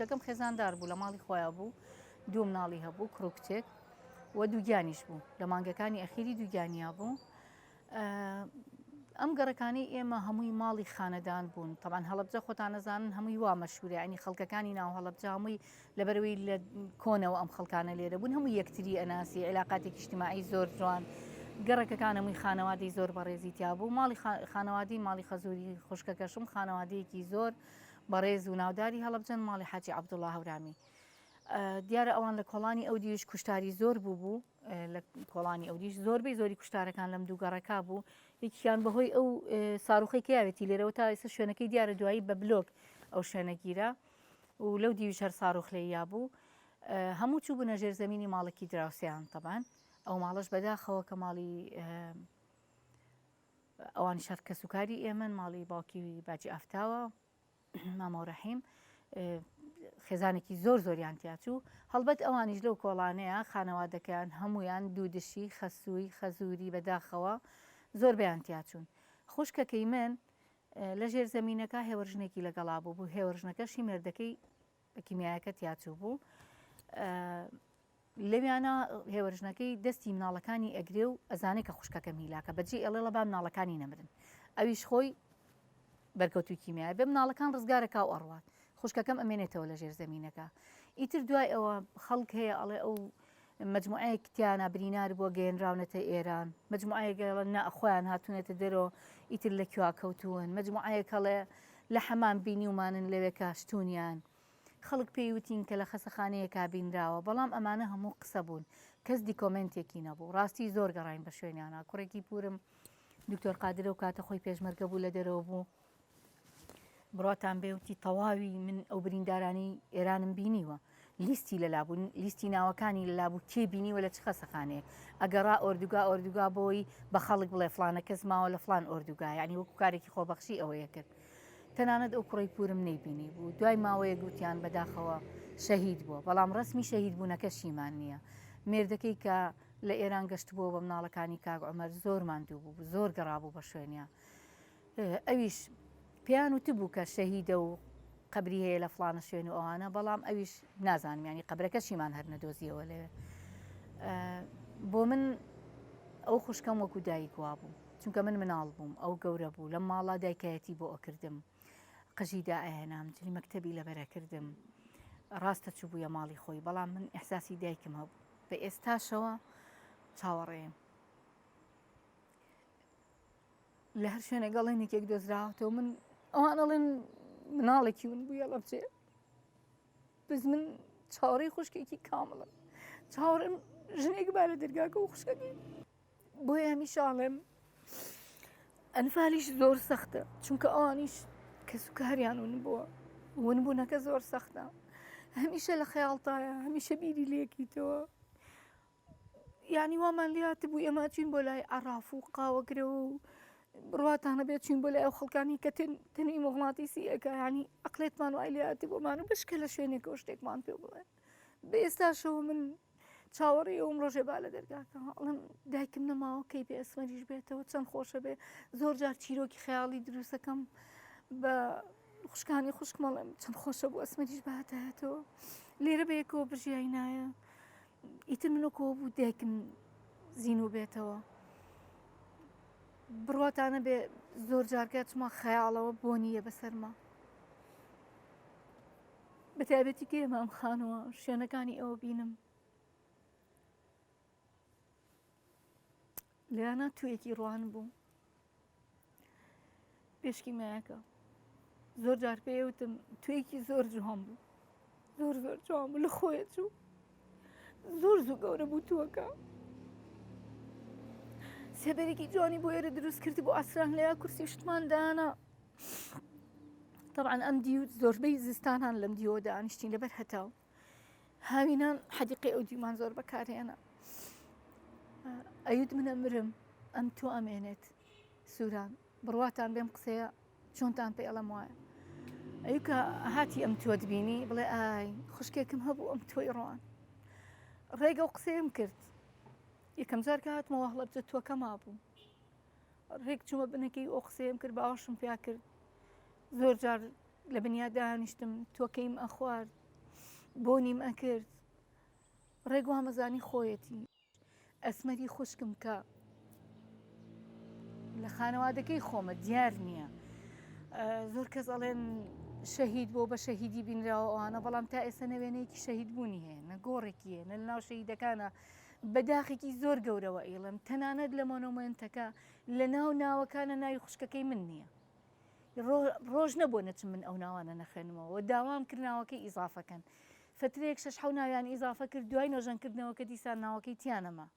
خوشکەکەم خێزاندار بوو لە ماڵی خۆیان بوو دوو مناڵی هەبوو کوڕ و کچێک و دووگیانیش بوو لە مانگەکانی ئەخیری دووگیانیا بوو. ئەم گەڕەکانەی ئێمە هەمووی ماڵی خانەدان بوون تەبان هەڵەبجە خۆتان نەزانن هەمووی وا مەشهورە ینی خەڵکەکانی ناو هەڵەبجە هەمووی لەبەرەوەی لە کۆنەوە ئەم خەڵکانە لێرە بوون هەموو یەکتری ئەناسی عیلاقاتێکی اجتماعی زۆر جوان گەڕەکەکان هەمووی خانەوادەی زۆر بەڕێزی تیا بوو ماڵی خانەوادی ماڵی خەزوری خوشکەکەشم خانەوادەیەکی زۆر بەڕێز و ناوداری هەڵەبجەن ماڵی حاجی عەبدوڵڵا هەورامی دیارە ئەوان لە کۆڵانی ئەو دیویش کوشتاری زۆر بوو بوو لە کۆڵانی ئەودیش زۆربەی زۆری کوشتارەکان لەم دوو گەڕەکە بوو یەکیان بەهۆی ئەو ساروخەی کەیاوێتی لێرەوە تا ئێستا شوێنەکەی دیارە دوایی بە بلۆک ئەو شوێنە گیرا و لەو دیویش هەر ساروخ لێ یا بوو هەموو چوو بوونە ژێر زەمینی ماڵێکی دراوسێیان تەبان ئەو ماڵەش بەداخەوە کە ماڵی ئەوانی شەر کەسوکاری ئێمەن ماڵی باوکی باجی ئافتاوە مامۆ رەحیم خێزانێکی زۆر زۆریان تیاچوو هەڵبەت ئەوانیش لەو کۆڵانەیە خانەوادەکەیان هەمویان دوودشی خەسووی خەزووری بەداخەوە زۆربەیان تیاچوون خوشکەکەی من لە ژێر زەمینەکە هێوەرژنێکی لەگەڵا بوو بوو هێوەرژنەکەشی مێردەکەی بە کیمیایەکە تیاچوو بوو لەویانە هێوەرژنەکەی دەستی مناڵەکانی ئەگرێ و ئەزانێ کە خوشکەکەم هیلاکە بەجێ ئەڵێڵە با مناڵەکانی نەمرن ئەویش خۆی بەرکەوتوی کیمیایە بێ مناڵەکان ڕزگارەکا و ئەڕوات خوشکەکەم ئەمێنێتەوە لە ژێر زەمینەکە ئیتر دوای ئەوە خەڵک هەیە ئەڵێ ئەو مجموعەیەک تیانە برینار بووە گەێنراونەتە ئێران مجموعەیەک نا خۆیان هاتوونەتە دەرەوە ئیتر لە کوێ کەوتوون مجموعەیەک هەڵێ لە حەمام بینیومانن لەوێ کاشتونیان خەڵک پێی وتین کە لە خەسەخانەیەکا بینراوە، بەڵام ئەمانە هەموو قسە بوون، کەس دیکۆمێنتێکی نەبوو. ڕاستی زۆر گەڕاین بە شوێنیانا. کوڕێکی پوورم دکتۆر قادر ئەو کاتە خۆی پێشمەرگە بوو لە دەرەوە بوو. بڕواتان بێ وتی تەواوی من ئەو بریندارانەی ئێرانم بینیوە. لیستی لەلا بوو، لیستی ناوەکانی لەلا بوو، کێ بینیوە لە چ خەسەخانەیەک. ئەگەڕا ئۆردوگا ئۆردوگا بۆی بە خەڵک بڵێ فڵانە کەس ماوە لە فڵان ئۆردوگا، یانی وەکوو کارێکی خۆبەخشی ئەوەیە کرد. تەنانەت ئەو کوڕەی پورم نەیبینیبوو، دوای ماوەیەک وتیان بەداخەوە شەهید بووە، بەڵام ڕەسمی شەهید بوونەکەشیمان نییە. مێردەکەی کە لە ئێران گەشتبووەوە بە مناڵەکانی کاک عومەر زۆر ماندوو بوو، زۆر گەڕابوو بە شوێنیا. ئەویش پێیان وتبوو کە شەهیدە و قەبری هەیە لە فڵانە شوێن و ئەوانە، بەڵام ئەویش نازانم یانی قەبرەکەشیمان هەر نەدۆزیەوە لەوێ. بۆ من ئەو خوشکەم وەکو دایک وابوو. چونکە من مناڵ بووم ئەو گەورە بوو لەم ماڵا دایکایەتی بۆ ئەکردم قژی دائەهێنام جلی مەکتەبی لەبەرەکردم ڕاستە چووبوویە ماڵی خۆی بەڵام من ئیحساسی دایکم هەبوو بە ئێستاشەوە چاوەڕێم لە هەر شوێنێک ئەڵێن یەکێک دۆزراوەتەوە من ئەوان ئەڵێن مناڵێکی ون بوویە لەبجێ بەس من چاوەڕێی خوشکێکی کامڵم چاوەڕێم ژنێک با لە دەرگاکە و خوشکەکەی بۆیە هەمیشە ئەڵێم ئەنفالیش زۆر سەختە چونکە ئەوانیش کەسوکاریان ون بووە ونبوونەکە زۆر سەختە هەمیشە لە خەیاڵتایە هەمیشە بیری لێکیتەوە یعنی وامان لات بوو ئێمە چین بۆ لای عراف و قاوەگرەوە و بڕواتانە بێت چین بۆ لای ئەو خەڵکانی کە تەنی مغناتیسی ئەەکە ینی ئەقلێتمان وای لات بۆمان و بشکە لە شوێنێکەوە شتێکمان پێ بڵێ بە ئێستاشەوە من چاوەڕێی ئەوم ڕۆژێ با لە دەرگاکە ئەڵێم دایکم نەماوە کەی بێ ئەسمەریش بێتەوە چەند خۆشە بێ زۆر جار چیرۆکی خەیاڵی دروستەکەم بە خوشکانی خوشکم ئەڵێم چەند خۆشە بوو ئەسمەریش باتایەتەوە لێرە بەیەکەوە بژیای نایە ئیتر منۆکەوە بوو دایکم زیینوو بێتەوە بڕواتانە بێ زۆر جارکە چما خەیاڵەوە بۆ نییە بەسەرما بەتایبەتی کە ئێمە ئەم خانووە شوێنەکانی ئەوە بینم لێیانە تویەکی ڕوان بوو پێشکی مایەکە زۆر جار پێوتم توێکی زۆر جوان بوو زۆر زۆر جوان بوو لە خۆیە چوو زۆر زوو گەورە بوو تووەکە سێبەرێکی جوانی بۆ ئێرە دروست کرد بۆ ئاسران لەیا کورسی شتمان دانا تەبعەن ئەم دیو زۆربەی زستانان لەم دیوە دانیشتین لەبەر هەتاو هاوینان حەدیقەی ئەو دیومان زۆر بەکارهێنا ئەیوت منە مرم ئەم تۆ ئەمێنێت سووران بڕواتان بێم قسەیە چۆنتان پێ ئەڵم وایە ئەیوکە هاتی ئەم تۆت بینی بڵێ ئای خوشکێکم هەبوو ئەم تۆی ڕوان ڕێگە و قسەیم کرد یەکەم جار کە هاتمەوە هەڵەبجە تۆکە مابوو ڕێک چوومە بنەکەی ئەو قسەیەم کرد باوەشم پیا کرد زۆر جار لە بنیا دانیشتم تۆکەیم ئەخوارد. بۆنیم ئەکرد ڕێک وامەزانی خۆیەتی. ئەسمەری خوشکم کە لە خانەوادەکەی خۆمە دیار نییە زۆر کەس ئەڵێن شەهید بۆ بە شەهیدی بینراوە ئەوانە بەڵام تا ئێستا نەوێنەیەکی شەهید بوونی هەیە نە گۆڕێکی هەیە نە لەناو شەهیدەکانە بە داخێکی زۆر گەورەوە ئیڵم تەنانەت لە مۆنۆمێنتەکە لە ناو ناوەکانە ناوی خوشکەکەی من نییە ڕۆژ نەبووە نەچم من ئەو ناوانە نەخوێنمەوە داوام کرد ناوەکەی ئیزافەکەن فترەیەک شەش حەو ناویان ئیزافە کرد دوای نۆژەنکردنەوەکە دیسان ناوەکەی تیانەما.